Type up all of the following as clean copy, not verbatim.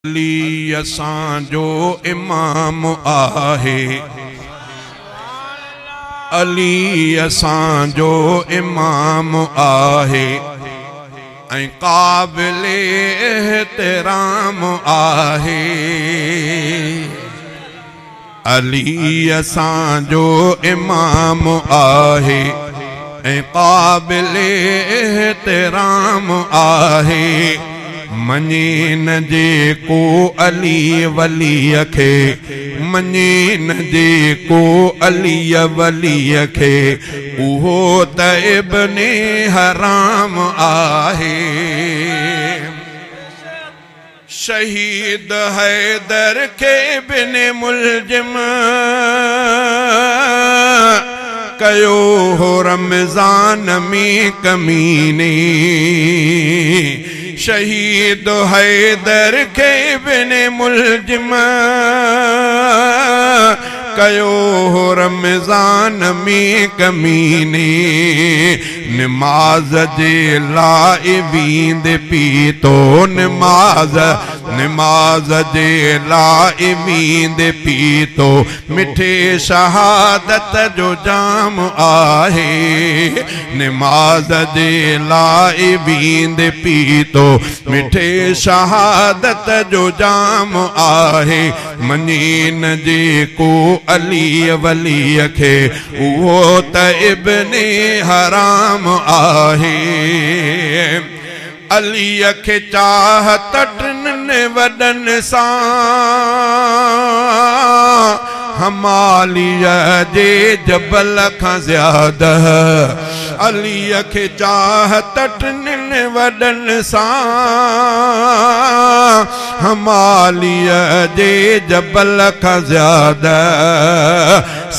अली असांजो इमाम आहे, अली असांजो इमाम आहे ऐं क़ाबिले एहतराम आहे। अली असांजो इमाम आहे ऐं क़ाबिले एहतराम आहे। मञे न जेको अली वलीअ खे, मञे न जेको अली वलीअ खे, उहो त इब्ने हराम आहे। शहीद हैदर खे बिन मुलजिम कयो हो रमज़ान में कमीने। शहीद हैदर खे बिन मुलजिम कयो हो रमज़ान में कमीने। नमाज़ जे लाइ वींदे पीतो, नमाज़ नमाज़ जे लाइ वींदे पीतो, मिठे शहादत जो जाम आहे। नमाज़ जे लाइ वींदे पीतो, मिठे शहादत जो जाम आहे। मञे न जेको अली वलीअ खे, उहो त इब्ने हराम आहे। अलीअ खे चाहत टिनि वॾनि सां, हमालिया जे जबल खां ज़्यादा। अलीअ खे चाहत टिनि वॾनि सां, हमालिया जे जबल खां ज़्यादा।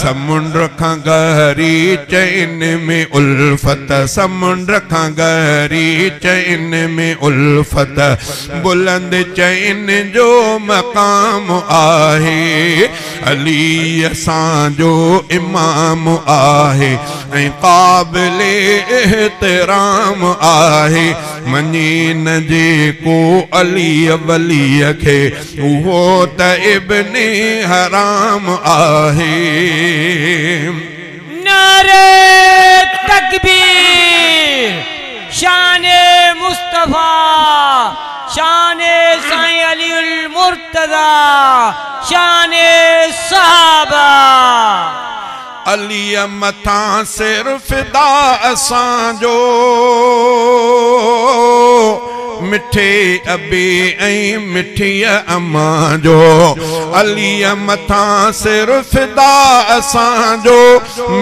समुंड खां गहरी चैन में उल्फत, समुंड खां गहरी चैन में उल्फत, बुलंद चैन जो मक़ाम आहे। अली असांजो इमाम आहे ऐं क़ाबिले एहतराम आहे। मञे न जेको अली वलीअ खे, उहो त इब्ने हराम आहे। नारे तकबीर, शान मुस्तफ़ा, शान साईं अली मुर्तज़ा, शान सहाबा। अली मथां सिर फिदा असांजो, मिठे अबे ऐं मिठीअ अम्मा जो। अली मथां सिर फिदा असांजो,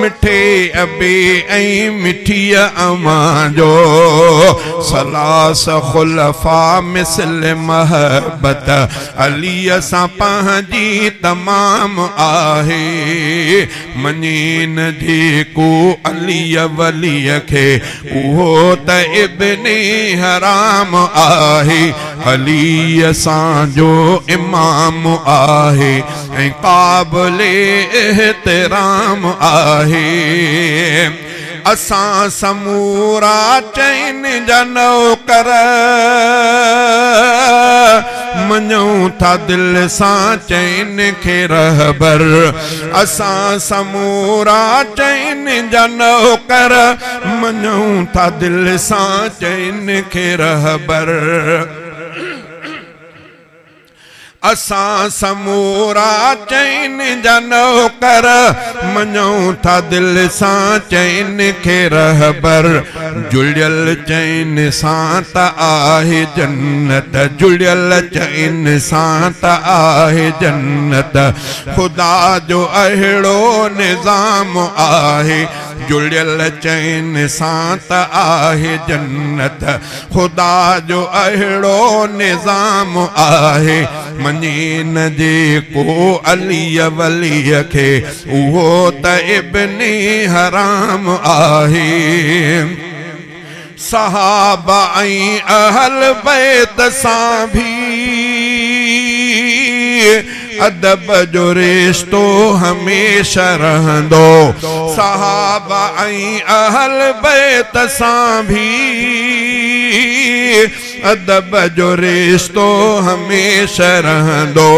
मिठे अबे ऐं मिठीअ अम्मा जो। सलास खुलफा मिसल मोहबत अलीअ सां पंहिंजी तमाम आहे। मञे न जेको अली वलीअ खे, उहो त इब्ने हराम आहे। अली असांजो इमाम आहे ऐं क़ाबिले एहतराम आहे। असां समूरा चैन जा नौकर, मञूं था दिल सां चैन खे रहबर। असां समूरा चैन जा नौकर, मञूं था दिल सां चैन खे रहबर। असां समूरा चैन जा नौकर, मञूं था दिल सां चैन खे रहबर। जुड़ियल चैन सां त आहे जन्नत, जुड़ियल चैन सां त आहे जन्नत। ख़ुदा जो अहिड़ो निज़ाम आहे, जुड़ियल चैन सां त आहे जन्नत। ख़ुदा जो अहिड़ो निज़ाम आहे। मञे न जेको अली वलीअ खे, उहो त इब्ने हराम आहे। सहाबा ऐं अहल बैत सां बि अदब जो रिश्तो हमेशह रहंदो। सहाबा ऐं अहल बैत सां बि अदब जो रिश्तो हमेशह रहंदो।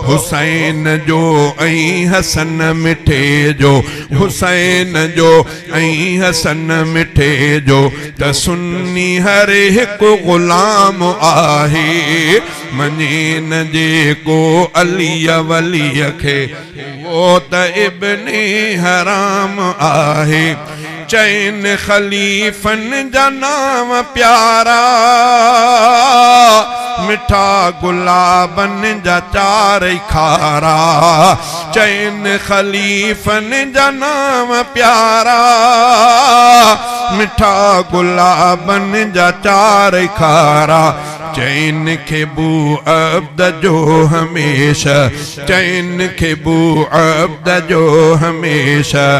हुसैन जो ऐं हसन मिठे जो, हुसैन जो ऐं हसन मिठे जो, त सुन्नी हर हिकु ग़ुलाम आहे। मञे न जेको अली वलीअ खे, उहो त इब्ने हराम आहे। चइनि ख़लीफ़नि जा नाम प्यारा, मिठा गुलाबनि जा चार खारा। चइनि ख़लीफ़नि जा नाम प्यारा, मिठा गुलाबनि जा चार खारा। चैन खे बू अब्द जो हमेशह, चैन खे बू अब्द जो हमेशह,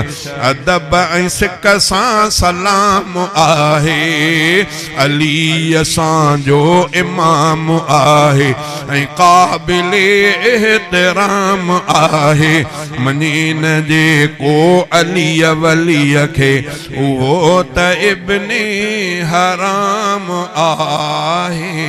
अदब ऐं सिक सां सलाम आहे। अली असांजो इमाम आहे ऐं क़ाबिले एहतराम आहे। मञे न जेको अली वलीअ खे, उहो त इब्ने हराम आहे।